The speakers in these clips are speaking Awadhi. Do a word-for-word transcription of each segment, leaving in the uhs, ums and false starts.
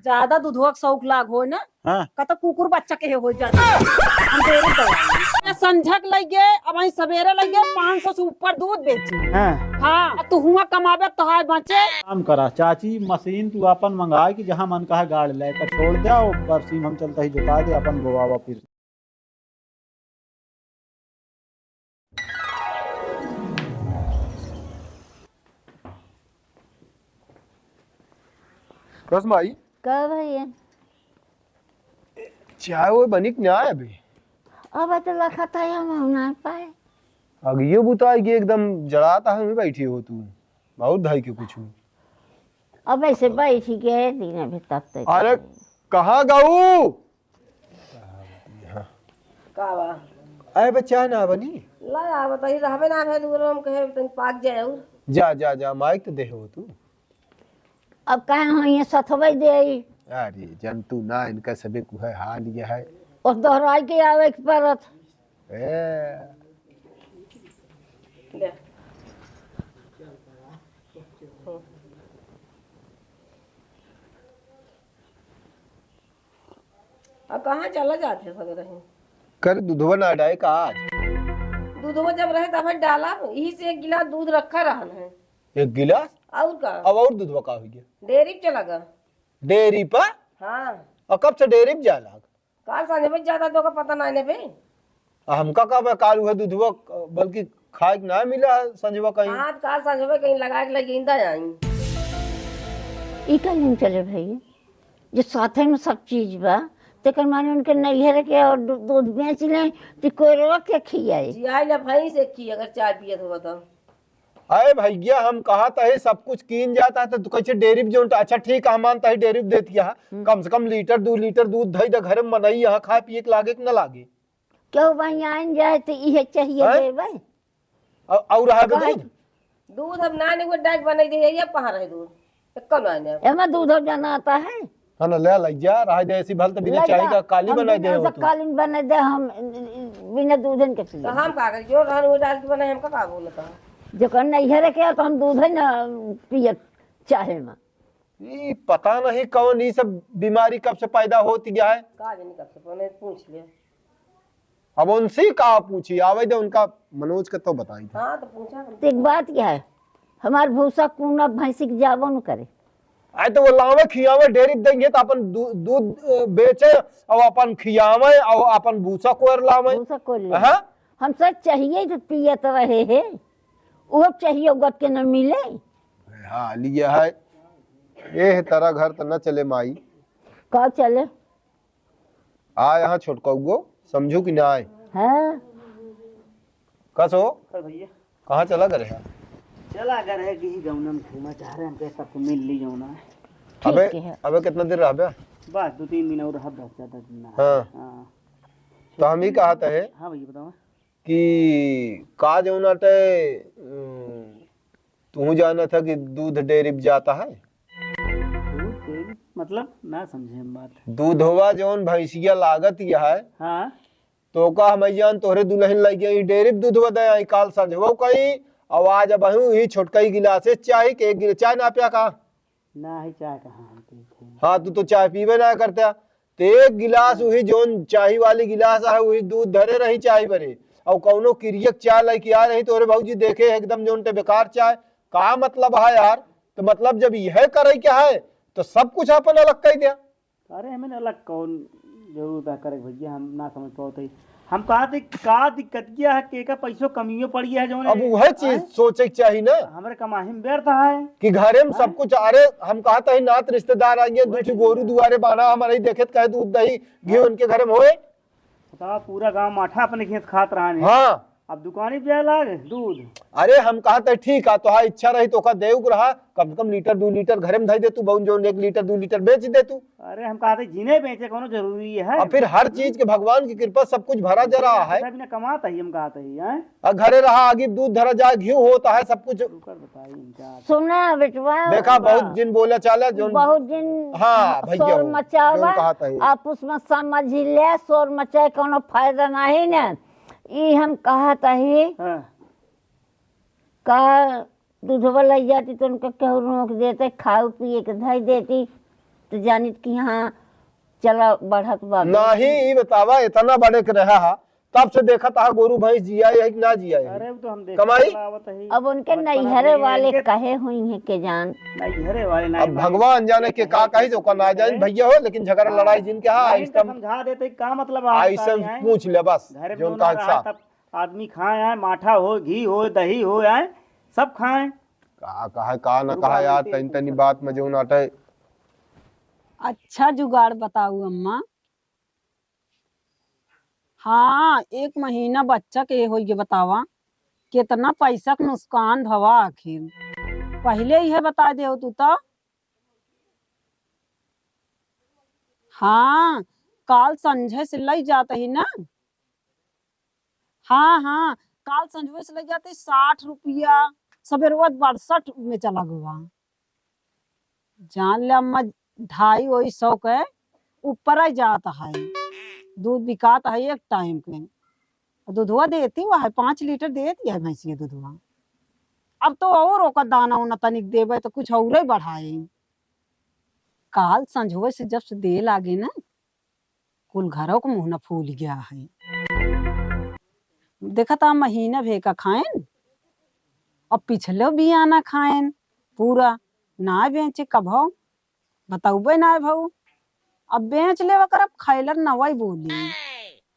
ज्यादा दूधवा के शौक लाग होय ना, हाँ। कतौ कुकुर बच्चा के होय ज्यादा। हम डेरी दवाई। ये संझक लइगे, अबहीं सबेरे लइगे, पाँच सौ से ऊपर दूध बेची। हाँ। हाँ, अब तू हुआँ कमाबे, तोहार बचे। काम करा चाची, मशीन तू आपन मंगाए कि जहाँ मन कहे गाड़ ले, का छोड़ दे, और बरसीम हम चलता ही जोता दे, आपन बोआवा फिर। कस माई? का भैया? चाय वो बनी कि ना अभी? अब तो लखत है, हम ना पाए। अगियो बुताई के एकदम जड़ात है, वहीं बैठी हो तू। बहुत धाई के कुछ। अब ऐसे बैठी के दिन अभी तक तो अरे, कहाँ गऊ? का बा? अरे बच्चा ना बनी। ला आ बताई, रहबे ना है दूर, हम कहे तनी पाक जाए और। जा, जा, जा, माइक तो देहो तू। अब कहे हो ये सथवे दे। अरे जंतु ना, इनका सबे कुहे हाल ये है। और दोहराई के आवे के परत। ए। ले। अब कहाँ चला जात है सगरे? कर दूधवा ना डाए का आज? दूधवा जब रहे तब डाला, यही से एक गिलास दूध रखा रहन है। एक गिलास? और का? अब और दूधवा का हो गया? डेयरी पे चला गा। डेयरी पर? हाँ। और कब से डेयरी पे जाला? काल सांझे में ज्यादा तो का पता नहीं ने बे। आ हमका का बा, काल उहे दूधवा, बल्कि खाए के ना मिला है संझवा कहीं। हाँ, काल सांझे में कहीं लगा के लगी इंदा आई। ई कहीं चले भाई, जे साथे में सब चीज बा, तेकर माने उनके नैहर के और दू-, दूध बेच ले, ती कोरवा के खियाए। जियाए ना भैंस एक की अगर चाय पियत हुआ तो। अरे भैया, हम कहा तही सब कुछ कीन जाता है, तो तू कैसे डेयरी पे जोन, अच्छा ठीक है, हम मानता ही डेयरी पे देती है, हम्म। कम से कम लीटर, दू लीटर दूध धई दे, घर में मनई यहाँ खाए पिए के लागे कि न लागे? क्यों भाई आइन जाए तो इहे चाहिए हैं? देवे। और, और रहा के काहे? दूध? दूध हम ना ने वो डाइट बनाई दे, ये कहाँ रहे दूध? एक्को ना ने। एमा दूध हो जाना आता है। हाँ ना, ले लाई जा, रहा दे, ऐसी भल तो बिना ले चाय जा। का काली हम बनाई दे बिना हो से तू। कालीन बनाई दे, हम बिना दूधन के पिए। तो हम का करी, जो रहन वो डाल के बनाए, हमका का बोलता? जेकर नैहर के, तो हम दूध है ना पियत चाहे में। ई पता नहीं कौन ई सब बीमारी कब से पैदा होती गया है। का जानी कब से, पहले पूछ ले। अब उनसे का पूछी, आवे दे उनका, मनोज के तो बताई था। हाँ, तो पूछा हम। तो एक बात क्या है, हमार भूसा कूना भैंसी के जाबो न करे। आए तो वो लावे खियावे, डेयरी देंगे तो अपन दू-, दूध, अ, बेचे और अपन खियावे और अपन भूसा कोर लावे। भूसा कोर ले। हाँ? हम सब चाहिए तो पियत रहे हैं, वो चाहिए उगत के न मिले। हाँ, लिया है। ए, तारा घर तो न चले माई। का चले? आ यहाँ छोटकउगो, समझू कि ना आए? हाँ। कस हो? का भैया? कहाँ चला करे है? चला करे है कि गौना में घूमा चाह रहे हैं, हम कहे सबको मिल ली गौना। ठीक अबे, है। अबे कितना दिन रहबे? बस दो तीन दिन और रह, बस ज्यादा दिन ना। हाँ। हाँ। तो हम ही कहा था है हाँ भैया, बताओ। कि का जौन आटे, उम, तू जाना था कि दूध डेयरी पे जाता है? दूध डेयरी? मतलब, ना समझे हम बात। दूधवा जौन भैंसिया लागत ही है, हाँ। तो का हम जान तोहरे दुल्हन लग गई, डेयरी पे दूधवा दे आई काल संझवा कहीं, और आज अब ही छोटका ही गिलास से चाय के एक गिलास चाय ना पिया का? ना ही चाय कहाँ हम पीते हैं। हाँ, तू तो चाय पीबे ना करता। तो एक गिलास वही जौन चाय वाली गिलास है, वही दूध धरे रही चाय बरे, और कौनो किरियक चाय लेके आ रही, तो अरे भौजी देखे एकदम जौन ते बेकार चाय, का मतलब है यार? तो मतलब जब यह करे क्या है, तो सब कुछ अपन अलग कर दिया। अरे हमें अलग कौन जरूरत है करे भैया, हम ना समझ पावत है। हम कहा थे का दिक्कत क्या है, के का पैसों कमियों पड़ी है जौन अब है? वह चीज आए? सोचे के चाही ना। हमरे कमाही में व्यर्थ है। कि घरे में सब आए? कुछ, अरे हम कहा थे नात रिश्तेदार आएंगे, दू वही ठो गोरू दुआरे बाना हमारे ही देखे तो कहे दूध दही घी हाँ। उनके घरे में होए। बताओ, पूरा गांव माठा अपने खेत खात रहा है। हाँ। अब दुकानी पे जाए लाग दूध। अरे हम कहा थे ठीक है, तो हाँ इच्छा रही तो का देव को रहा, कम से कम लीटर दू लीटर घरे में धई दे तू, बहुन जौन एक लीटर दू लीटर बेच दे तू। अरे हम कहा थे जिने बेचे कौनो जरूरी है। और फिर हर चीज के भगवान की कृपा सब कुछ भरा जरा है। बिना कमाता ही हम कहा थे, हैं? और घरे रहा आगे दूध धरा जाए, घी होता है सब कुछ। रुकर बताई इनका। सुना बेटवा। देखा बहुत जिन बोला चाला जौन बहुत जिन हाँ, भैया शोर हो, मचावा, जौन कहा था ये। आपस में समझ ले, शोर मचाए कौनो फायदा नहीं ना। ई हम कहत ही हाँ। का दूधवा लइ जाती तो उनका केहू रोक देते, खाऊ पिए के धई देती। तो जानित कि हाँ, चला बढ़त बा। नाही, ई बतावा, इतना बड़े के रहा हा, तब से देखत हा गोरू भैंस जिया है कि ना जिया है? अरे, वो तो हम देखत कमाई? चला आवत है। अब उनके बचपना नैहरे में वाले इनके कहे हुई हैं के जान। नैहरे वाले ना अब माने। भगवान जाने के का कही जो का ना जाने, भैया हो, लेकिन झगड़ा हाँ। लड़ाई जिनके हाँ, नहीं तो ऐसन समझा देते, का मतलब आ, ऐसन आ, आ, पूछ ले बस, घर में जो होना उनका रहा हिस्सा। तब आदमी खाए आए, माठा हो, घी हो, दही हो आए, सब खाए। का कहा, का ना गुरु कहा बाबू यार, के तनी, तनी बात में जो नाटे। अच्छा जुगाड़ बताऊ अम्मा। हाँ, एक महीना बच्चा के होइगे बतावा, केतना पैसा के नुकसान भवा आखिर। पहिले इहे बता देउ तू तो। हाँ, काल संझे से लई जात ही ना। हाँ, हाँ, काल संझवे से लई जात ही साठ रुपया, सबेरवा बासठ में चला गवा। जान ले अम्मा, ढाई ओई सौ के ऊपर ही जात है। दूध बिकात है एक टाइम के। दुधवा देती हुआ है, पाँच लीटर देती है भैंसिया दुधवा। अब तो और ओकर दाना उना तनिक देबे तो कुछ औरे बढ़ाई। काल संझवे से जब से दे लागे ना, कुल घरों को मुँह न फूल गया है। देखा था महीना भे का खाएन, अब पिछले बियाना खाएन, पूरा ना बेचे कभो, बतौबे ना भऊ। अब बेच लेवा करब, खैलन नवई बोली।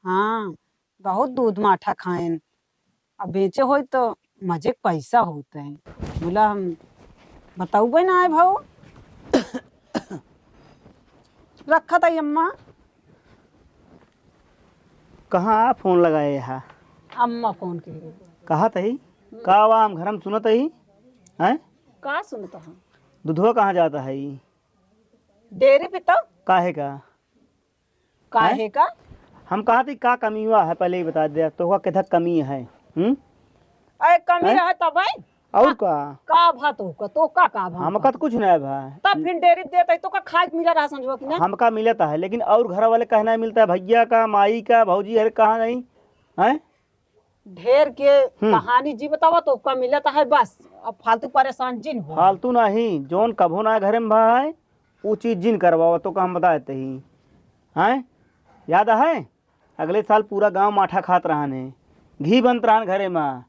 हाँ, बहुत दूध माठा खाएन। अब बेचे होई तो मजे के पैसा होते हैं। बोला हम बतौबे ना भऊ। रखा था अम्मा। कहाँ फोन लगाए हा? अम्मा फोन के। कहा तही? का आवा हम घर में सुनत ही? हैं? का सुनत हा? दुधवा कहाँ जाता है? डेयरी पे तो। काहे का? काहे हैं? का? हम कहा थी का कमी हुआ है, पहले ही बता दे, तो का किधर कमी है? हम्म? अरे कमी हैं? रहे तब आई? और का? का? का भा तो का, तो का, का भा हमका तो कुछ नहीं भा। तब फिर डेयरी देत है, तो का खाए के मिला रहा संझवा की ना? हमका मिलता है, लेकिन और घर वाले कहना मिलता है, भैया का, माई का, भौजी, अरे कहाँ नहीं? हैं? ढेर के हम्म। कहानी जी बतावा तो का मिलत है बस। अब फालतू परेशान जिन हो। फालतू नहीं, जौन कभो ना घरे में भा है, ऊ चीज जिन करवावा तो का हम बता देते ही। हैं? याद है? अगले साल पूरा गांव माठा खात रहन है, घी बनत रहन घरे में।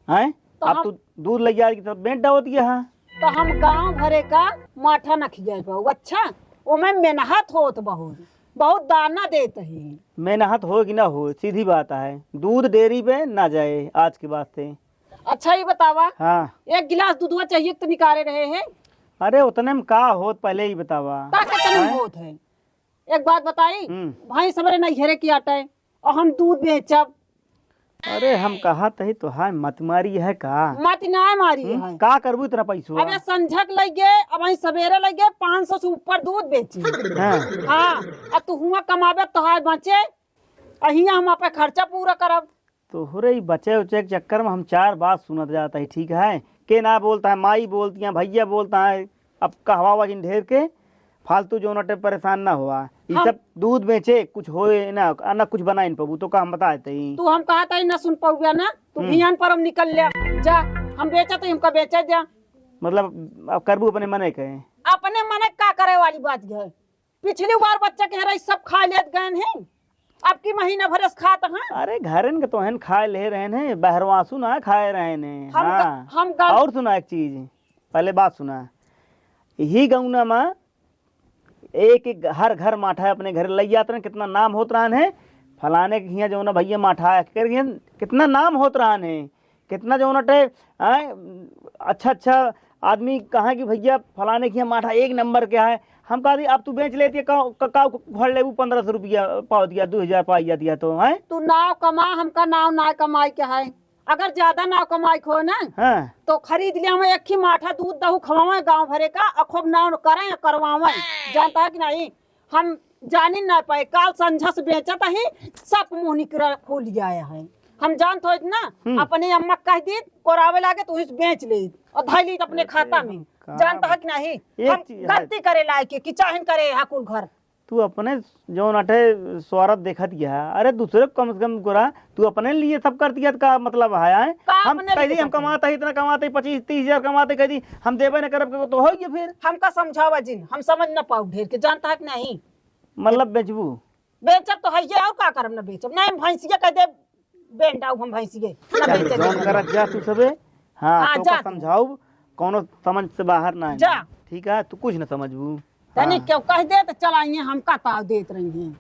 हैं? तो अब हम तू दूध लइ जाए की तब बेंट डावत गया है। तो हम गांव भरे का माठा न खियाए पाऊ। अच्छा, ओमे मेहनत होत बहुत, बहुत दाना देत ही। मेहनत हो कि ना हो, सीधी बात है, दूध डेयरी पे ना जाए आज के बाद से। अच्छा, ये बतावा, हाँ। एक गिलास दूधवा चाहिए तो निकाले रहे हैं। अरे, उतने में का होत, पहले ही बतावा। का कितने में हैं? होत है? एक बात बताई, हम्म। भैंस हमरे नैहरे की आटे और हम दूध बेचब। अरे, हम कहा तही तो है, मत मारी है का? मत ना मारी हम्म? है। का करबू इतना पैसवा? अबे संझक लइ गे, अब वहीं सवेरे लइ गे, पाँच सौ से ऊपर दूध बेची। हाँ। हाँ, अब तू हुआ कमाबे तोहार बचे, अहिया हम आपे खर्चा पूरा करब। तोहरे ई बचे उचे के चक्कर में हम चार बात सुनत जात ही, ठीक है? के ना बोलता है, माई बोलती है, भैया बोलता है, अब कहवावा जिन ढेर के, फालतू जौन अटे परेशान ना हुआ। ई हम सब दूध बेचे, कुछ होए ना, ना कुछ बनाइन पबू, तो का हम बता देते ही। तू हम कहा तही ना सुन पउबे ना, तू हम्म। भियान पर हम निकल ले। जा, हम बेचा तो हमका बेचा जा। मतलब, अब करबू अपने मने के? अपने मने का करे वाली बात है? पिछली बार बच्चा के हराई सब खा लेत गए हैं, अब की महीना भर से खात हैं। अरे, घरन के तो हन खाए ले रहन है, बहरवासु ना खाए रहन है। हम ग-, हाँ। हम गल- और सुना एक चीज, पहले बात सुना, यही गौना में एक, एक हर घर माठा अपने घर लइ जात रहन, कितना नाम होत रहन है, फलाने के हियाँ जौन भैया माठा है, केकर हियाँ, कितना नाम होत रहन है, कितना जौन अटे, आए, अच्छा, अच्छा आदमी कहा कि भैया फलाने के हियाँ माठा एक नंबर के है, हम कहा दी, अब तू बेच लेती है, का, का, का उखड़ लेबू, पन्द्रह सौ रुपया पाव दिया, दो हजार पाई जाती है तो, हैं? तू नाव कमा, हमका नाव ना कमाई के है। अगर ज्यादा नाव कमाई के हो ना, हाँ। तो खरीद लिया हम एक ही माठा दूध दहू खवावे गाँव भरे का, और खूब नाव करें, करवावे। जानता है कि नहीं? हम जानी ना पाए, काल संझा से बेचत ही, सब मुँह निकरा खोल गया है। हम जानत होइत ना, हम्म। अपने अम्मा कह दी, कोरावे लागे तो वहीं से बेच ले और धई ली अपने अरे खाता में। का जानता है कि नहीं? एक हम चीज है। गलती करे लायक है कि चाहन करे है कुल घर। तू अपने जौन अठे स्वार्थ देखत गया, अरे दूसरे को कम से कम करा, तू अपने लिए सब करती है, का मतलब है, आए? का हम अपने कह लिए दी, हम सब कमात है, इतना कमात है, पच्चीस तीस हजार कमात है, कह दी हम देबे न करब, तो हो गया फिर। हमका समझावा जिन, हम समझ न पाऊ ढेर के, जानता है कि नहीं? मतलब बेचबू? बेचब तो है ये, और का करब, न बेचब, नहीं हम भैंसिया कह दे, बेंडाऊ हम भैंसिया, न बेचे जौन देबे। करत जा तू सबे, हाँ, हाँ, तो जा का तू। समझाऊ, कौनो समझ से बाहर ना है। जा। ठीक है, तू कुछ न समझबू। तनी हाँ। केहू कह दे तो चल आइए, हमका ताव देत रही हैं।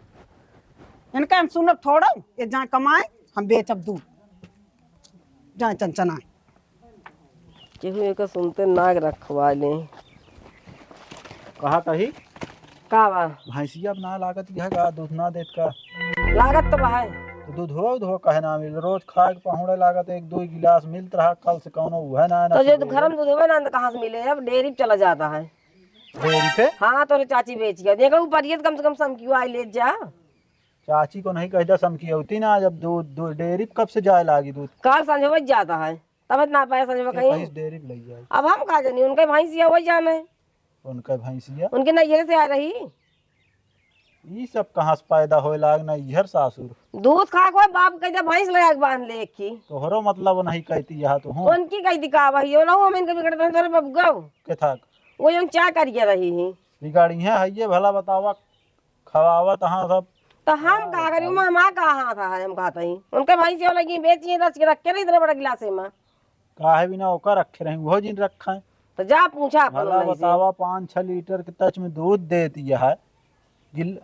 इनका हम सुनब थोड़ा, ये जहाँ कमाए, हम बेचब दूध। जहाँ चनचना। केहू एकर सुनते नाक रखवा ले। कहा कही? का बा? भैंसिया अब ना लागत यह का, दूध ना देत का? लागत तो बा है। तो दूध हो, दूध हो, कहे ना मिल? रोज खाए के पहुँड़े लागत, एक दो गिलास मिलत रहा, कल से कौनो उहे ना, ना तो जो सुबेरे। घर में दूध होवे ना, तो कहाँ से मिले? अब डेयरी पे चला जाता है। डेयरी पे? हाँ, तोरे चाची बेच गया। देखो, ऊपर ये तो कम से कम समकियो आई ले जा। चाची को नहीं कह दे समकियौती ना, जब दूध, दूध डेयरी पे कब से जाए लागी दूध? कल संझवा जाता है, तब इतना पाया संझवा ये कहीं। कहीं से डेयरी पे ले जाए। अब हम का जानी, उनके भैंसिया वही जाना है। उनके भैंसिया? उनके नैहरे से आ रही। ई सब कहाँ से पैदा होए लाग ना, इहर सासुर? दूध खा के बाप कह दे भैंस ले आके बांध ले एक की। तोहरो मतलब नहीं कहती यहाँ तो हूँ। उनकी कहती का वही, ओ ना, हम इनके बिगड़ते हैं, तोरे बबुआ। के था? वो यूं क्या करिए रही ही? बिगाड़ी है, है ये भला बतावा, खवावत हाँ सब। तो हम का करी, हाँ। मैं, हमार का हाथ है, हम कहते ही। उनके भैंस हो लगी, बेची है, रच के रख के नहीं इतने बड़ा गिलास में। काहे बिना ओकर रखे रही, वो जिन रखा है। तो जा पूछा अपन भला उन्हीं से। बतावा, पाँच छह लीटर के तच में दूध देती है। गिल-,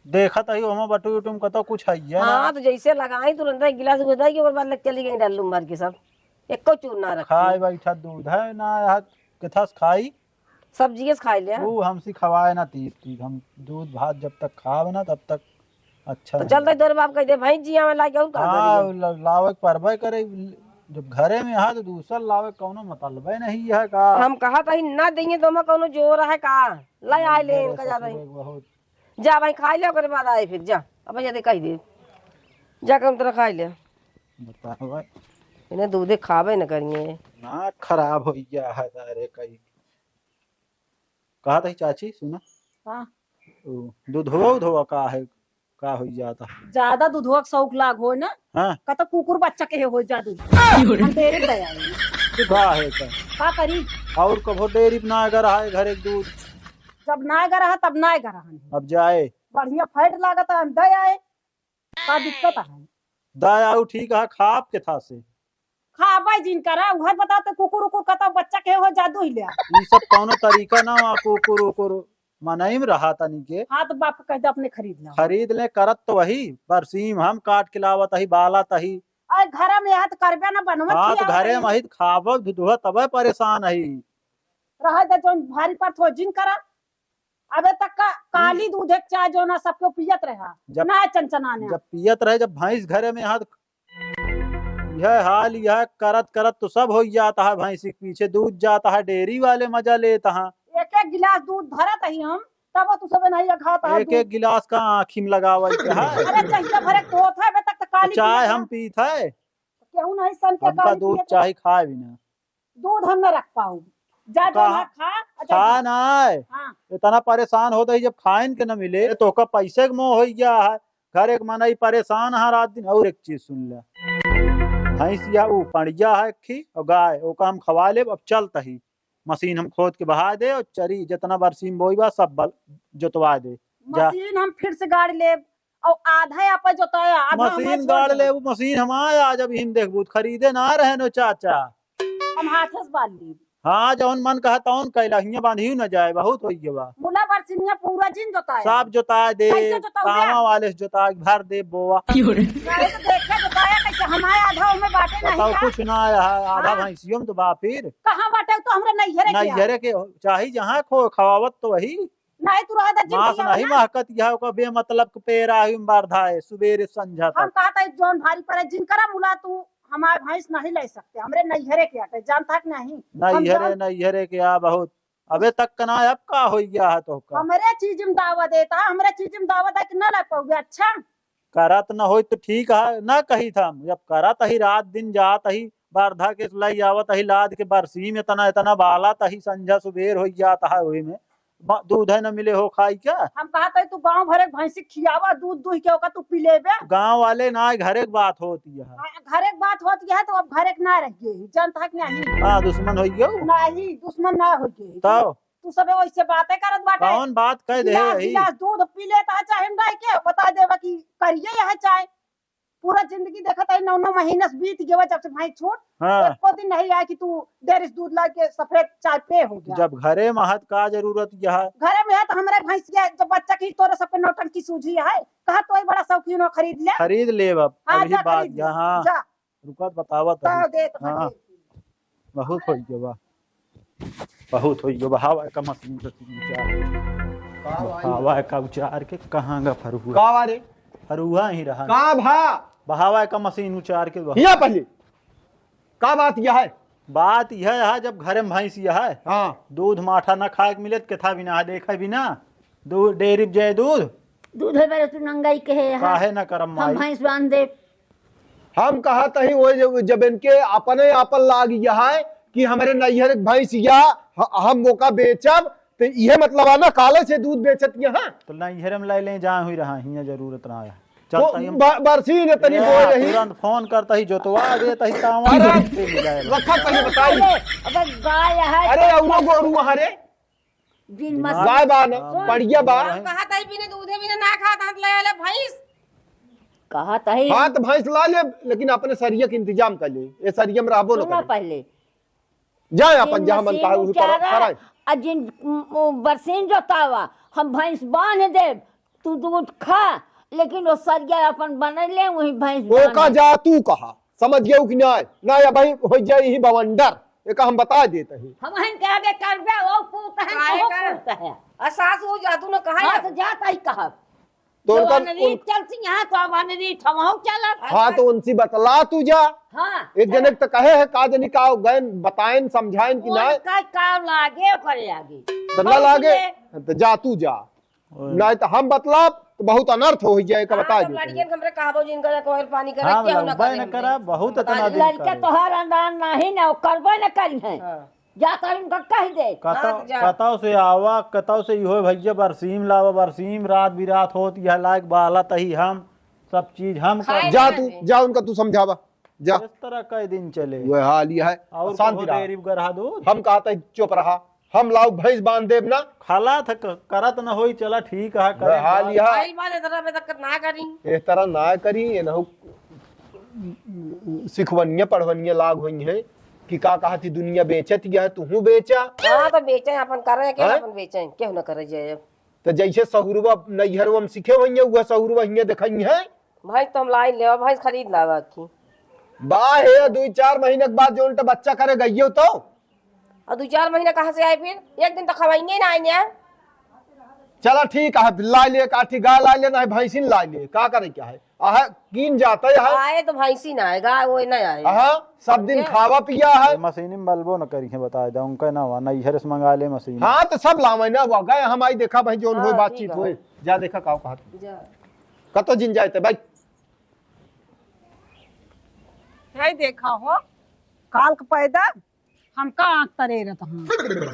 देखत ही ओमा बटुई उटुई में कतो कुछ है ये ना। हाँ, तो जैसे लगाई तुरंत एक गिलास दूध है कि ओकर बाद लेके चली गई डल्लू में भर के सब। एको चूर ना रखी। खाए बैठा दूध है ना, यहाँ किथस खाई। सब्जी के खाई ले। वो हमसे खवाए ना तीत तीत, हम दूध भात जब तक खावे ना तब तक अच्छा तो नहीं चल दे लगता। तोरे बाप कह दे, "भाई जी, आवे लागे और का हाँ, करी?" ल-, लावे के परबे करे, जब घरे में है तो दूसर लावे के कौनो मतलबे नहीं है का? हम कहा था ही ना देंगे तो हमें कौनो जोर है का? ले आए ले मेरे इनका जा ससुर भाई। एक बहुत जा भाई, खाई ले, ओकरे बाद आए फिर, जा। अब जदे कह दे, जा कम तरह खाई ले। बतावा। इन्हें दूधे खावे न करिए। ना खराब हो गया है तारे कहीं। कहा था चाची, सुना? हाँ। ओ, दूधवा उधवा का है, का हो जाता? ज्यादा दूधवा के शौक लाग हो ना? हाँ। कतो कुकुर बच्चा के हो जा दूध। हम तेरे दया है। का है का? का करी? और कभो डेयरी ना अगर आए घर एक दूध। जब ना अगर रहा, तब ना अगर रहा। अब जाए। बढ़िया फैट लागत है, हम दे आए। का दिक्कत है? दे आऊ ठीक है, खाब के था से। खाबे जिन करा, उहर बता तो कुकुर उकुर कतो बच्चा के हो जा दूध ले। ई सब कौनो तरीका ना हुआ, कुकुर उकुर मनई में रहा तनी के। हाँ, तो बाप कह दे अपने खरीद ला। खरीद ले, करत तो वही, बरसीम हम काट के लावत ही, बालत ही। अरे घर में यहाँ तो करबे ना बनवत हाँ, तो खियावत घरे ही। में ही तो खाबो, दूधवा तबे परेशान ही। रहे दे जौन भारी पर थो जिन करा। अबे तक का काली हम्म। दूध एक चाय जो ना सबके पियत रहा। जब ना चनचना ने। जब पियत रहे, जब भैंस घरे में यहाँ तो यह हाल, यह करत करत तो सब हो जाता है, भैंसी के पीछे दूध जाता है, डेयरी वाले मजा लेता है। एक एक गिलास दूध धरत ही हम, तब तू सब नहीं खात है एक दूध। एक गिलास का आँखी में लगावल के है। अरे चाहिए भरे तोत है, अबे तक तो काली चाय पियत हम है। पीत है। केहू नहीं सन के हमका काली दूध पियत है। चाही खाए भी ना। दूध हम ना रख पाऊ। जा, जा कहा? ना खा, अच्छा खा जी। ना है। हाँ। इतना परेशान होता है, जब खाइन के न मिले, तो ओकर पैसे के मोह हो गया है। घर एक मनई परेशान है रात दिन। और एक चीज सुन ले, भैंसिया ऊ पड़िया है खी और गाय, ओका हम खवा लेब। अब चलत ही मशीन हम खोद के बहा दे और चरी जितना बरसीम बोई बा, सब बल-, जोतवा दे। जा। मशीन हम फिर से गाड़ लेब और आधा यहाँ पर जोताया, आधा हमार मशीन छोड़ गाड़ देब। ले, वो मशीन हम आया, जब हिम देखबू, तो खरीदे ना रहे नो चाचा। हम हाथे से बांध ली। हाँ, जौन मन कहा तौन कैला, हियाँ बांधियो न जाए, बहुत हो गया बा। मुला बरसिनिया पूरा जिन जोताया। सब जोताए दे, कैसे जोताऊ बे? कामा वाले से जोताए, भर दे बोआ। नहीं तो देखे जोताया कैसे, हमारे आधा में बाटे नहीं बताओ, का? कुछ ना आया है, आधा हाँ। भैंसियों में तो बा फिर। कहाँ बाटे तो हमरा नैहरे के नैहरे के हो, चाहे जहाँ खो, खवावत तो वही। नहीं तू रह दे, जिन मांस खियावे नहीं ना। महकत यह, ओकर बेमतलब के पेरा ही में बार धाए, सुबेरे संझा हम तक। कहा था, जौन भारी पड़े, जिन करा मुला तू, हमार भैंस नहीं ले सकते, हमरे नैहरे के आटे, जानता कि नहीं? हम नैहरे, जान- नैहरे के आ बहुत। अबे तक का ना, अब का हो गया है तो का? हमरे चीज में दावा देता, हमरे चीज में दावा दे के ना ला पाओगे, अच्छा? करत न होई तो ठीक है, ना कही था हम। जब करत ही, रात दिन जात ही, बरधा के लई आवत ही, लाद के बरसी में इतना, इतना बालत ही, संझा सुबेर हो जात है वही में। बा-, दूध है न मिले हो खाई क्या? हम कहत है तू गाँव भरे के भैंसी खियावा, दूध दूह के ओका तू पी लेबे। गाँव वाले ना, घरे के बात होती है। हाँ, घरे के बात होती है तो अब घरे के ना रह गए, जनता के नहीं। हाँ, दुश्मन हो गयो। नहीं, दुश्मन ना हो गए। तब? तू सबे वैसे बातें करत बाटे। कौन बात कह दे गिलास, रही? गिलास दूध पी लेता है, चाहे हम रह के बता देबा कि करिए यह चाय। पूरा जिंदगी देखत है, नौ नौ महीना से बीत गया जब से भाई छोड़। हाँ। एको दिन नहीं आया कि तू डेयरी से दूध ला के सफेद चाय पे हो गया। जब घरे में हत का जरूरत यह है? घरे में है तो हमरे भैंस के जब बच्चा की तोरे सबके नौटंकी सूझी है, कहा तो बड़ा शौकीन हो, खरीद ले। खरीद ले अब, हाँ, अभी जा बात खरीद ले। यहाँ। जा। रुका, बतावत तो हई। दे तो हाँ। खरीद। बहुत होई गवा, बहुत होई गवा। हवा का मशीन से तीन चार। का भाई? हवा का उचार के कहाँ गा फरुआ? का बा रे? फरुआ ही रहा। का भा? बहावा का मशीन उचार के बहा। हिया पहले। का बात यह है? बात यह है, जब घरे में भैंस यह है, हाँ। दूध माठा न खाए के मिले तो केथा बिना है, देखे बिना। दूध, डेयरी पे जाए दूध। दूध है बेरे तू नंगाई के है यहाँ। काहे न करम हम माई? भैंस बांध दे। हम कहत हई, वो जब, जब इनके अपने आपन लाग यह है कि हमरे नैहर के भैंस या ह-, हम ओका बेचब, तो इहे मतलब है ना, काले से दूध बेचत यहाँ। तो नैहर में लाई ले, जहाँ हुई रहा, हियाँ जरूरत ना है। तो चलता ही हम ब-, बरसी ने तनी ए, बोल रही। तुरंत फोन करता ही, जोतवा देता ही, तावा अरे, से मिलाए। रखा पहले बताई। अबे गाय है अरे, तो औरो गोरू वहाँ रे। जिन दिमाग मस- गाय बा ना, हाँ, बढ़िया बा। दिमाग है। कहा तही बिना दूधे बिना ना खात, हाथ ले आले भैंस। कहा तही। हाँ, तो भैंस ला ले, लेकिन अपने सरिया के इंतजाम कर ले। ये सरिया में रहबो न सुनो करे। पहले। जाए जिन अपन जहाँ मन मशीन कहा, उही पर उचारा, कराए। आ जिन, उम, उम, बरसीन जोतावा, हम भैंस बांध देब, तू दूध खा, लेकिन वो सरिया अपन बने ले, वही भैंस ओका बांध। जा तू कहा, समझ गयो कि नाय? ना, या भाई हो जाए ही बवंडर, एका हम बता देते ही। हम हन कह दे करबे, वो पूत है, काहे वो कर? पूत है। आ सास वो जादू न कहा हाँ, है। तो जाता ही कहा। तो जो उनका, अनरी उन- चलती यहाँ, तो अब अनरी ठमाऊ चलत। हाँ, तो उनसे बतला तू जा। हाँ, एक चल। जने के तो कहे है, का जनी का गए, बताएन, समझाएन कि वो नाय? का, का लागे, करे आगे। तो ना हम लागे, ले। तो जा तू जा। ओए। नाय तो हम बतलाब, तो बहुत अनर्थ हो जाए, का हाँ, बता तो देते लड़कियन हैं। के हमरे कहबो जिनका कोयल पानी करे, हाँ, केहू ना लड़बे करे न हमरे। करा, बहुत बता इतना दे। दिन लड़का करे। तोहार अनदान नहीं ना, करबे न करी है। हाँ। जा कर उनका कह दे। कतौ, हाँ, तो जा। कतौ से आवा, कतौ से इहो भैया बरसीम लावा, बरसीम रात बिरात होत, यह लायक बाला तही हम, सब चीज हम खाए कर। जा ना तू, दे। जा उनका तू समझावा, जा। इस तरह कई दिन चले। वह हाल यह है, और शांति कहो रहा। डेरी गरहा दूध। हम कहते हैं चुप रहा, हम लाओ भैंस बांध देब ना। खाला था क-, करत न होई, चला ठीक है, करे वह हाल बात। यह है। आइल बात इस तरह में तक ना करी। इस तरह ना करी, ये ना हो, सिखवनिया पढ़वनिया लाग होई है। कि का कहत ही दुनिया बेचत गया है, तुहूँ बेचा। हाँ, तो बेचे, अपन करे, केहू हैं? अपन बेचे, केहू न करे जाए अब। तो जैसे सहुरवा नैहरवा में सीखे होइए, वह सहुरवा हियाँ देखइए। भैंस तो हम लाई लेवा, भैंस खरीद लावा की। बा हे, दुई चार महीने के बाद जो उल्टा बच्चा करे गइयो तो। और दुई चार महीने कहाँ से आए फिर? एक दिन तो खवाएंगे ना आएंगे। चला ठीक है, लाई ले, काठी गाय लाई ले, ना भैंसिन लाई ले, का करे क्या है? आहा, कीन जाता है। आए तो भैंसी ना आए, गाय वो ना आए। आहा, सब दिन ये खावा पिया है। ये मशीनी में बलबो न करी है, बताए दे, उनका ना हुआ, नैहर से मंगा ले मशीन। हाँ, तो सब लावे ना, वो गए हम आई देखा भाई, जोन हाँ, होए, बातचीत ठीक है। होए। जा देखा काव कहत। जा। कतो जिन जाए ते भाई। भाई देखा हो, काल के पैदा हमका आँख तरेरत हन।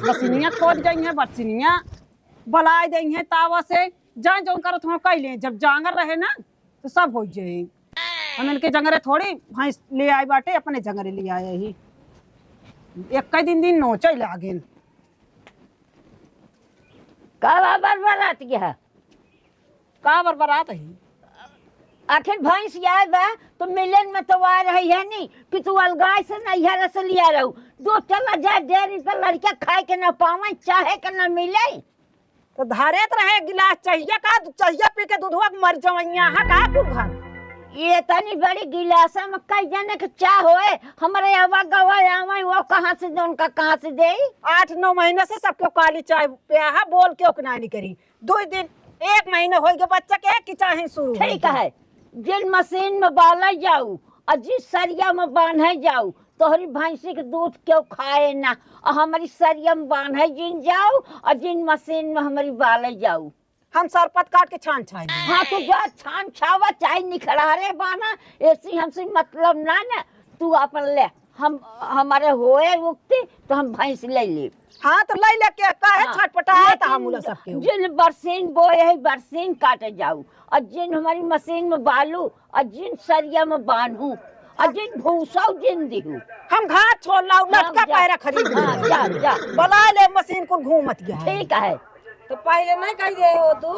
बसिनिया खोद गई हैं, बरसिनिया बलाए दई हैं तावा से, जाए जौन करत हो कह ले। जब जांगर रहे ना, तो सब हो जाए। हम इनके जंगरे थोड़ी भैंस ले आए बाटे, अपने जंगरे ले आए ही। एक दिन दिन नोचे लागेन। का बाबर बरात गया? का बरबरात ही? आखिर भैंस आए बा, तो मिलन में तो आ रही है नहीं कि तू अलगाय से नैहर से लिया रहू। दो चला जाए डेयरी पे, लड़का खाए के ना पावे, चाहे के ना मिले। तो धरे त रहे गिलास, चाहिए का? चाहिए पी के दूधवा के मर जवैया है का कुल घर? ये तनी बड़ी गिलासा में कई जने के चाह होए, हमरे आवा गवा आवे, वो कहाँ से दे, उनका कहाँ से दे? आठ नौ महीना से सबके काली चाय पिया है, बोल के ओकनानी करी। दो दिन, एक महीना हो गया बच्चा के कि चाहे शुरू हो ठीक गया। है, जिन मशीन में बाला जाऊ और जिस सरिया में बांधे जाऊ, तोहरी भैंसी के दूध क्यों खाए ना, और हमारी सरिया में बांधे जिन जाऊ और जिन मशीन में हमारी बाले जाऊ। हम सरपत काट के छान छाई। हाँ, तू जा छान छावा, चाहे निखरारे बाना, ऐसी हमसे मतलब ना ना, तू अपन ले। हम, हमारे होए उगते तो हम भैंस ले लेब। हाँ, तो ले लेके काहे हाँ, छटपटाए त लेकिन हम उला सबके हो। जिन बरसीन बोए है, बरसीन काटे जाऊ, और जिन हमारी मशीन में बालू, और जिन सरिया में बान्हू, और जिन भूसा जिन दिहू। हम घास छोड़ लाऊ, हाँ, लटका जा। पैरा खरीद हाँ, ले। जा, जा। बुला ले मशीन कुल घूमत गया है। ठीक है। तो पहिले नहीं कही दे हो तू।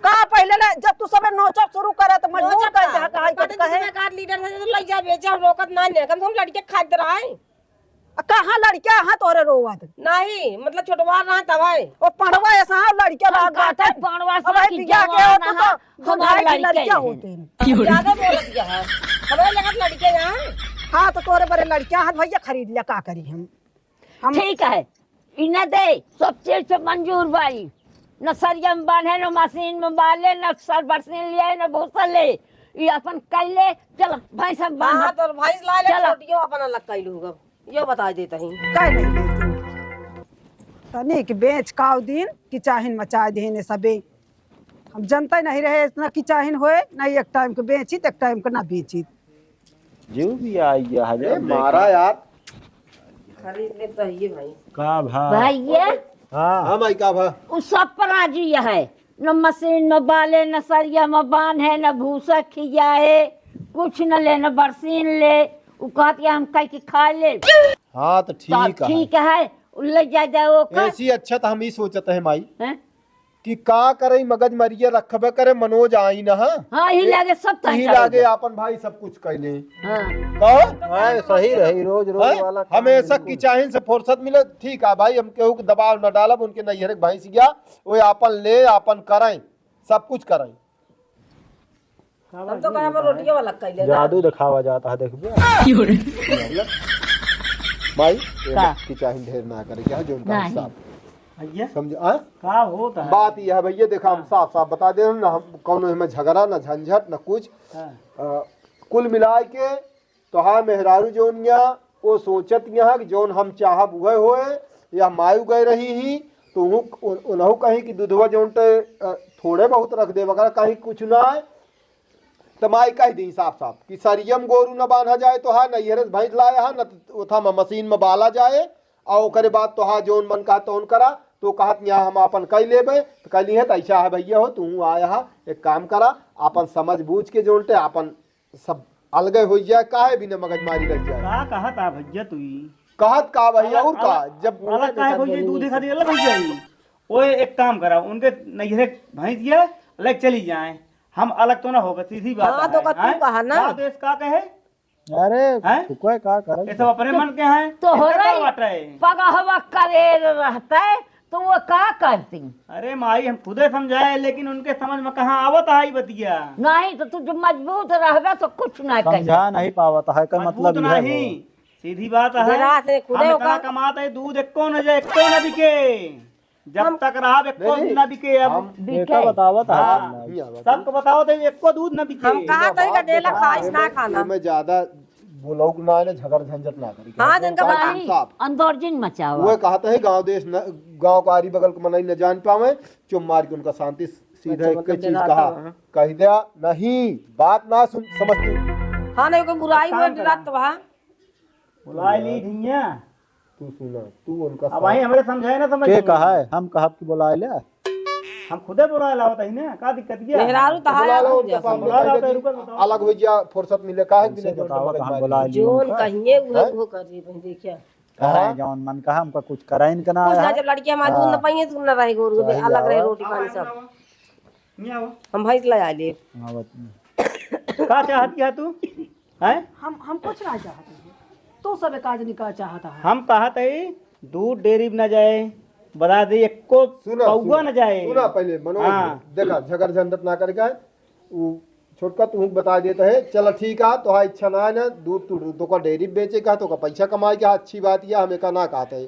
का पहिले ले, जब तू सबे नोचब शुरू करे तो मजबूर नोचब कर दे, का? कहा कहे कहे। तुम्हें कार लीडर है तो लग जा बेचा, रोकत ना ले, कम से कम लड़के खाद रहा है। आ, कहाँ लड़का है तोरे रोवत? नहीं, मतलब छोटवा रहा तब है। ओ पढ़वा ऐसा है, लड़का हम लाग कहते बाटे। पढ़वा अब से भाई कि बिया के जवान हो तो, है, तो हमार भाई की लड़का लड़का है। होते हैं। ज्यादा बोलत गया है। हमारे लगत लड़के यहाँ। हाँ, तो तोरे बड़े लड़का है भैया, खरीद लिया, का करी हम? हम ठीक है, इन्हें दे, सब चीज से मंजूर बाई। न सरिया में बांधे, न मशीन में बाले, न सर बरसीन लिए, न भूसा ले। ये अपन कैले, चल, भैंस हम बांध। हाँ, तो भैंस ला ले, चल। छोटियो अपन अलग कैलू होगा। यो बता देता ही। काहे नहीं लेते? तनी के बेच काव दिन कि चाहिन मचा देने सबे। हम जनते नहीं रहे इतना कि चाहिन होए, नहीं एक टाइम के बेचित, एक टाइम के ना बेचित। जो भी आई गया है, ए, जब मारा देखा। यार। खरीद ले तो ये भाई। का भा? भैया, हाँ। हाँ माई, का भा? उ सब पर राजी है, न मशीन में बाले, न सरिया में बांधे, न भूसा खियाए, कुछ न ले, न बरसीन ले। उ कहत है हम कह के खा ले। हाँ, तो तो ठीक है। ठीक है, उ ले जा जाओ ओकर। ऐसी अच्छा तो हम ही सोचत है माई। हैं? कि का करे, मगज मरिया रखबे करे, मनोज आई न, हाँ? हाँ, ही लागे सब तय ही करे लागे बा। आपन भाई सब कुछ कैले। हाँ। कहो? हाँ, सही रही, रोज, रोज हैं? वाला काम हमेशा बिल्कुल। किचाहिन से फुर्सत मिले, ठीक है भाई, हम केहू के दबाव न डालब, उनके नैहर के भैंस गया, वो आपन ले, आपन करें, सब कुछ करें। हम तो कहे, हम रोटिये वाला कइले ना। जादू दिखावा जाता है, देखबे। भाई, ये का? मत की चाही ढेर ना करे, क्या जो उनका नहीं। हिसाब। भैया, समझ, आ? का होता है? बात यह है भैया, देखा, हम हाँ। साफ साफ बता दे ना, हम कौनो हमें झगड़ा ना झंझट ना कुछ। हाँ। अ, कुल मिला के तोहार मेहरारू जौन या, वो सोचत यहाँ कि जौन हम चाहब उहे होए, या मायू गए रही ही, तो उन्हू, उन-, उन्हू कहीं कि दूधवा जौन ते, अ, थोड़े बहुत रख दे, वगैरह कहीं कुछ ना आए, तो माई कह दी साफ साफ कि सरियम गोरू न बांधा जाए तो हा, नैहरे से भैंस लाए हा, न तो ओथा में मशीन में बाला जाए, और ओकरे बाद तोहा जौन मन कहा तौन करा, तो कहत यहाँ हम आपन कई लेबे, तो कहली है, तो ऐसा है भैया हो, तू आया हा, एक काम करा, आपन समझ बूझ के जौन ते आपन सब अलगे हो जाए, काहे बिना मगजमारी रह जाए। का कहत आ भैया तू ई? कहत का भैया, अलग, और का? अलग, जब अलग काहे हो जाई, दूध खातिर अलग हो जाई। ओए, एक काम करा, उनके नैहरे भैंस गया, ले चली जाए, हम अलग तो ना होगा, सीधी बात हाँ, है, तो का तू हैं? कहा ना। का देश का कहे? अरे, हैं? तू कोई का करे? ये सब अपने मन के हैं, तो हो इनका का रही, बात है? पगहवा करेर रहते, तो वो का करती? अरे माई, हम खुदे समझाए, लेकिन उनके समझ में कहाँ आवत है ई बतिया? नहीं, तो तू जब मजबूत रहबे, तो कुछ ना कही। समझा नहीं पावत है, का मजबूत मतलब यह नहीं, है। सीधी बात है। जरा से खुदे हम इतना ओका कमाते हैं, दूध एको न जाए, एको न बिके। जब हम तक रहा, एको नहीं, नहीं, न बिके अब। हम बिके। बेटा बतावत है, हाँ। हम नहीं आवत। सबको बतावत है, एको दूध न बिके। हम कहा तही का देला खाइस ना खाना। मैं ज्यादा बोलौक ना है, झगड़ झंझट ना करी। हाँ, जिनका जो काम बताई। साफ। अंदर जिन मचावा। वो कहत है, गांव देश न, गांव का आरी बगल के मनई न जान पावे, चुप मार के उनका शांति से सीधा अच्छा, एक मतलब चीज डराता कहा, है। कह दिया, नहीं, बात ना सुन, समझती। हाँ, नहीं, कोई बुराई में डरात बा। बुलाए ली धैया। तू सुना, तू उनका अब भाई साथ हमरे समझाए ना समझ के में। कहा है? हम कहब कि बुलाए ले। हम खुदे बुलाए लावत ही ना, का दिक्कत क्या? मेहरारू तो बुला लो, उनका सामने बुला लो, कह दे तो कि रुको, बताओ। अलग हो गया, फुर्सत मिले, काहे कि उनसे नहीं बताओ, तो हम बुलाए लिए जोन उनका। कहिए उहे, हैं? उहे कर रही बहन, देखिए। कहा है, हाँ। जौन मन कहा, हमका कुछ कराइन के ना कुछ ना, आया। जब लड़की हमारे दूध न हाँ। पाइए, दूध न रहे, गोरू के सही अलग रहे, बात। रोटी पानी सब। नहीं आओ। हम भैंस ले आ लिए। हाँ, बत-, का चाहती है तू? हैं? हम, हम कुछ ना चाहते हैं। तू सब एक आदमी का चाहता है? हम कहत है, दूध डेयरी में न जाए, बता दे, एको सुना, पौवा सुना, न जाए। सुना पहले, मनोज, हाँ। देखा, झगड़ झंझट ना करके, उ छोटका तू बता देता है, चल ठीक है, तोहार इच्छा ना है ना, दूध तू, तोका डेयरी बेचे का, तोका पैसा कमाए का, अच्छी बात यह हमें का ना कहते है।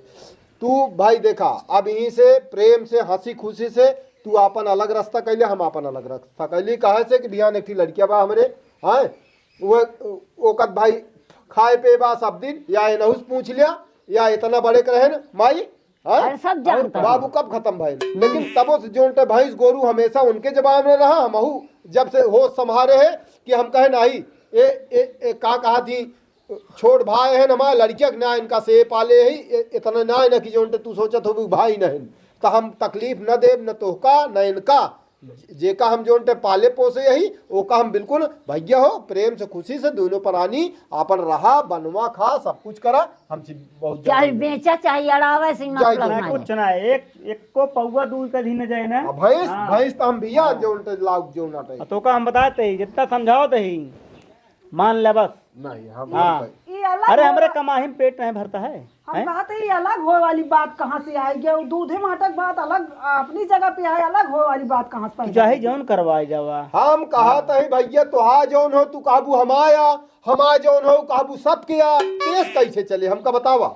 तू भाई देखा, अब यहीं से प्रेम से, हंसी खुशी से तू आपन अलग रास्ता कैले, हम आपन अलग रास्ता कैली, काहे से कि बिहान एक ठी लड़किया बा हमरे, हैं, वो, ओकत भाई खाए पे बा सब दिन, या एनहू से पूछ लिया, या इतना बड़े के रहे न, माई, हैं? अरे, सब जानता है। बाबू कब खत्म भइल? लेकिन तबो से जोन ते भैंस गोरू हमेशा उनके जबान में रहा, हमहू जब से होश संभारे है कि हम कहे नाही, ए, ए, ए, का कहा थी, छोट भाई है हमारे लड़किया के ना, इनका से पाले ही, इ-, इतना ना है ना कि जौन ते तू सोचत हो भी भाई नहीं, तो हम तकलीफ न देब, न तोहका, न इनका। जेका हम जौन ते पाले पोसे यही, ओका हम बिल्कुल भैया हो, प्रेम से, खुशी से दोनों प्राणी आपन रहा, बनवा, खा, सब कुछ करा, हमसे बहुत ज्यादा चाहे नहीं। बेचा, चाहे अड़ावे, से चाहे मतलब जो ना ना है। कुछ ना है, एक, एक को पौवा दूध का दिन जाए ना। अब भैंस, हाँ। भैंस तो हम भैया हाँ। जौन ते लाग जौन अटे। तो का हम बताते ही, जितना समझाओ तो ही। मान ले बस। नहीं, हम हाँ। नहीं पाई। ये अलग अरे, हो- हमरे कमाही में पेट नहीं भरता है, हम हैं? कहत है, ये अलग होए वाली बात कहाँ से आई गया? वो दूधे माटक बात अलग, अपनी जगह पे है, अलग होए वाली बात कहाँ से तू पैदा चाहे हुई? जौन करवाए जावा। हम कहत है भैया, तोहा जौन हो, तू कहबू हमाया, हमार जौन हो, कहबू सबके आ, देश कैसे चले, हमका बतावा।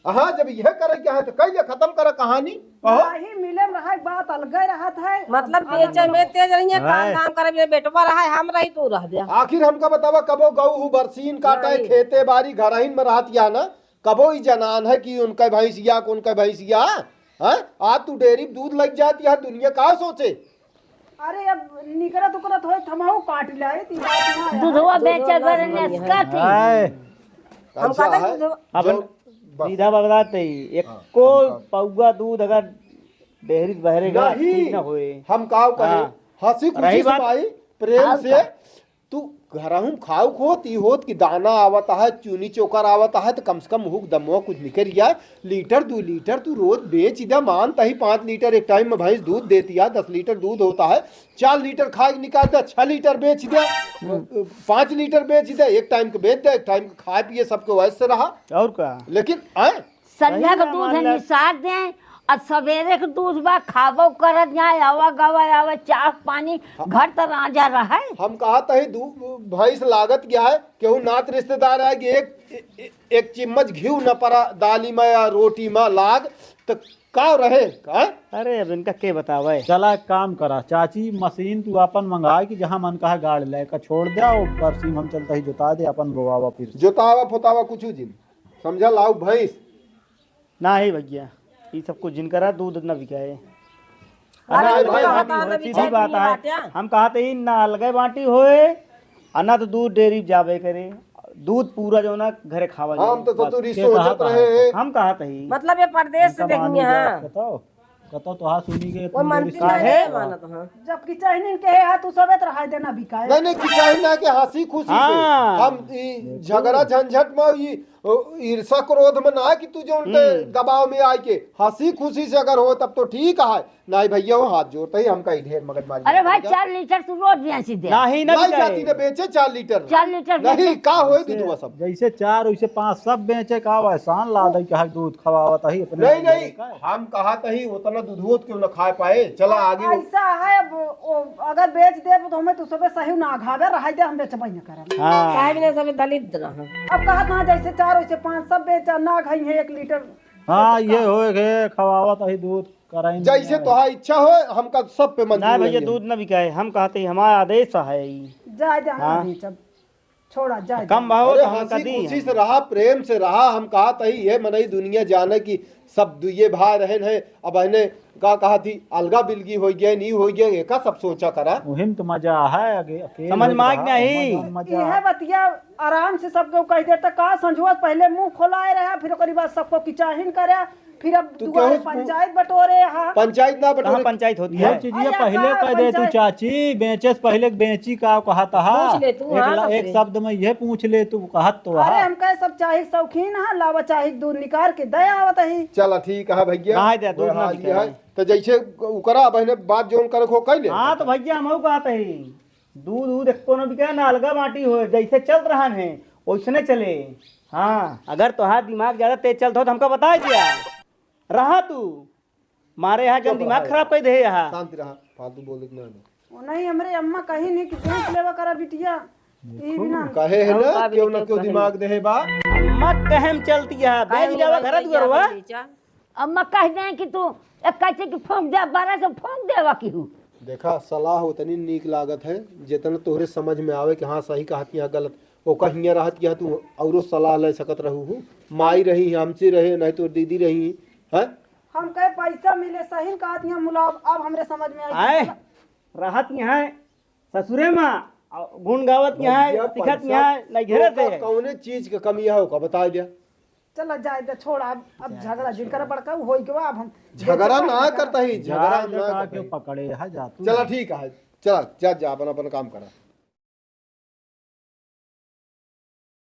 हाँ, जब यह करे के है तो कैले खत्म कर कहानी। कहो। नाही मिले में रहे, बात अलगे रहत है। मतलब अब बेचे में तेज रही है, काम है। धाम करे में बेटवा रहा है, हम रही तू रह दे। आखिर हमका बतावा, कबो गऊ हूँ बरसीन काटे, नहीं। खेते बारी घरहिन में रहत या ना, कबो ई जनान है कि उनका भैंसिया, उनका भैंसिया, हैं? आज तू डेयरी दूध लग जाती है, दुनिया का सोचे? अरे, अब निकरत उकरत होई, थमहू काट ले, आई ती बात ना है। दूधवा बेचे बरे नेसका थी। हाय। हम अच्छा कहते है, दूधवा अपन जो, बस। सीधा बगदाते ही, एको हाँ, हाँ। पौवा दूध अगर डेहरी बहरे का नहीं, ठीक ना होए। हम काव कहे, हाँ। हंसी खुशी रही से बात। भाई, प्रेम से, तू घरहूँ खाउक होत, ई होत कि दाना आवत है, चूनी चोकर आवत है, तो कम से कम मुँह दमवा कुछ निकल जाए। लीटर, दू लीटर तू रोज बेच दे, मान तही पाँच लीटर एक टाइम में भैंस दूध देती है, दस लीटर दूध होता है, चार लीटर खाए के निकाल दे, छह लीटर बेच दे, पाँच लीटर बेच दे, एक टाइम के बेच दे, एक टाइम के खाए पिए, सबके वैसे रहा। और का? लेकिन आए संझा के दूध निसार दें, और सवेरे के दूध बा, खाबो करत जाए, आवा गवा आवे, चाह पानी, हाँ। घर त राजा रहे। हम कहत ही, दू भैंस लागत गया है, केहू नात रिश्तेदार आए कि एक, ए-, ए-, एक चिम्मच घिउ न परा दाली में या रोटी में लाग, त का रहे, का? अरे, अब इनका के बतावे? चला, एक काम करा, चाची, मशीन तू अपन मंगाए कि जहाँ मन कहा गाड़ ले, का छोड़ दे, और बरसीम हम चलता ही जोता दे, अपन बोआवा फिर। जोतावा, फोतावा कुछ जिन। समझा, लाओ भैंस। नाही भैया, ई सब कुछ जिन करा, दूध न बिकाए। अरे, अरे, भाई, भाई, हम बात है, सीधी बात है। हम कहत ही ना अलगे बाटी होए, आ ना तो दूध डेयरी जाबे करे, दूध पूरा जो ना घरे खावा जाए। हम तो बस। ससुरी के सोचत कहत रहे है? हैं। हम कहत ही। मतलब ये परदेश से देखनी है। बताओ, बताओ तो हाँ सुनी के वो तुम मानती काहे? नहीं है, मानत हाँ। जबकि चाहे नहीं कहे, हाँ, तू सबे तो रहाई देना बिकाए। नहीं, नहीं, कि चाहे ना कि हंसी खुशी से। हाँ। हम ई झगड़ा झंझट में, ई, ओ, ईर्ष्या क्रोध में ना कि तू जो उनके हम्म। दबाव में आए के हंसी खुशी से अगर हो तब तो ठीक है। नहीं भैया, वो हाथ जोड़ते ही हमका ही ढेर मगजमारी अरे मत भाई, करिएगा। चार लीटर तू रोज बेची दे। नहीं, ना नहीं बिकाए। जाती ना बेचे चार लीटर। चार लीटर नहीं, बेचे। का होए जैसे, दूधवा सब? जैसे चार, वैसे पाँच, सब बेचे का एहसान ला दे, कहा दूध खवावत ही अपने नहीं, आप नहीं, का है? हम कहत ही उतना दूध होत क्यों ना खा पाए। चला आगे वो ऐसा है, अब वो अगर बेच देब तो हमें तो सबे सही ना घावे, रहाई दे, हम बेचबे न करब। हाँ। काहे बिना सबे दलित रह। अब कहत ना जैसे चार, वैसे पाँच, सब बेचा ना खाई है एक लीटर। हाँ, ये होए के खवावत ही दूध। कराई जैसे नहीं। तोहार इच्छा हो, हमका सब पे मंजूर ना भैया, नहीं है। दूध ना बिकाए, हम कहत ही, हमारा आदेश है ई। जा, जा, हाँ। नहीं, चल, छोड़ा, जा, कम जा। भाव अरे, तो हम हंसी कदी खुशी हैं। से रहा, प्रेम से रहा, हम कहत ही, ये मनई दुनिया जाने कि सब दुइये भाई रहन है, अब एने का कहत ही, अलगा बिलगी हो गए, नहीं हो गए, एका सब सोचा करा। उहिम तो मजा है, आगे अकेले समझ में आए कि रहा, नहीं? मजा, मजा। यह बतिया आराम से सबको कह देता, का संझुआ पहले मुंह खोलाए रहा, फिर ओकरी बाद सबको किचाहिन करे, फिर अब तू दुआरे केहू से पू-, पंचायत बटोरे, हाँ। पंचायत ना बटोरे। कहाँ पंचायत होती है? ये चीज ये अरे पहले यार, कह दे तू पंचायत। चाची, बेचे से पहले बेची का कहत हा। पूछ ले तू, एक हाँ, ला-, एक सबसे। शब्द में ये पूछ ले तू कहत तो अरे हा। हम कहे सब चाही शौकीन हा, लावा चाही दूध निकाल के दे आवत ही। चला ठीक है भैया। ना है दे, दूध वो ना हाल बिकाए। ये है। तो जैसे उकरा बहने बात जोन करे खो कह ले। हाँ तो भैया हम कहत ही। दूध, दूध एको न बिके, ना अलगा बाटी होए, जैसे चल रहन है, वैसने चले। हाँ, अगर तोहार दिमाग ज्यादा तेज चलत हो, तो हमका बता दिया। रहा तू, मारे यहाँ जन चुप दिमाग रहा खराब यार। कर दे यहाँ। शांति रहा, फालतू बोले के ना, ना। वो नहीं, हमरे अम्मा कही नहीं कि बेच लेवा करा बिटिया। ई बिना कहे है हम ना, का क्यों ना बिल्कुल क्यों कहे दिमाग दे है बा। अम्मा कहे में चलती है, काहे बेच लेवा वो घर नहीं दुआरवा। बेचा? अम्मा कह दें कि तू एक कैसे कि फूंक दे, बारह से फूंक देवा की हूँ। देखा, सलाह उतनी नीक लागत है, जितना तोहरे समझ में आवे कि हाँ, सही कहत या गलत। ओका हियाँ रहत कि हाँ, तू औरो सलाह ले सकत रहू हूँ। माई रही, हमसे रहे, नहीं तो दीदी रही, हैं? हम कहे पैसा मिले, सही कहत या मुलाब, अब हमरे समझ में आई। आए, रहत यहाँ ससुरे माँ, गुण गावत यहाँ है, भैया, सिखत पैसा यहाँ है, नहीं घेरे तो थे। कौने चीज के कमी है, ओका बता दिया। चला जाए दे, छोड़, अब, अब झगड़ा जिन कर बड़का होई के बा, अब हम झगड़ा ना करता ही, झगड़ा ना करता ही। पकड़े है जा तू। चला ठीक है, चला, जा, जा, अपन, अपन काम करा।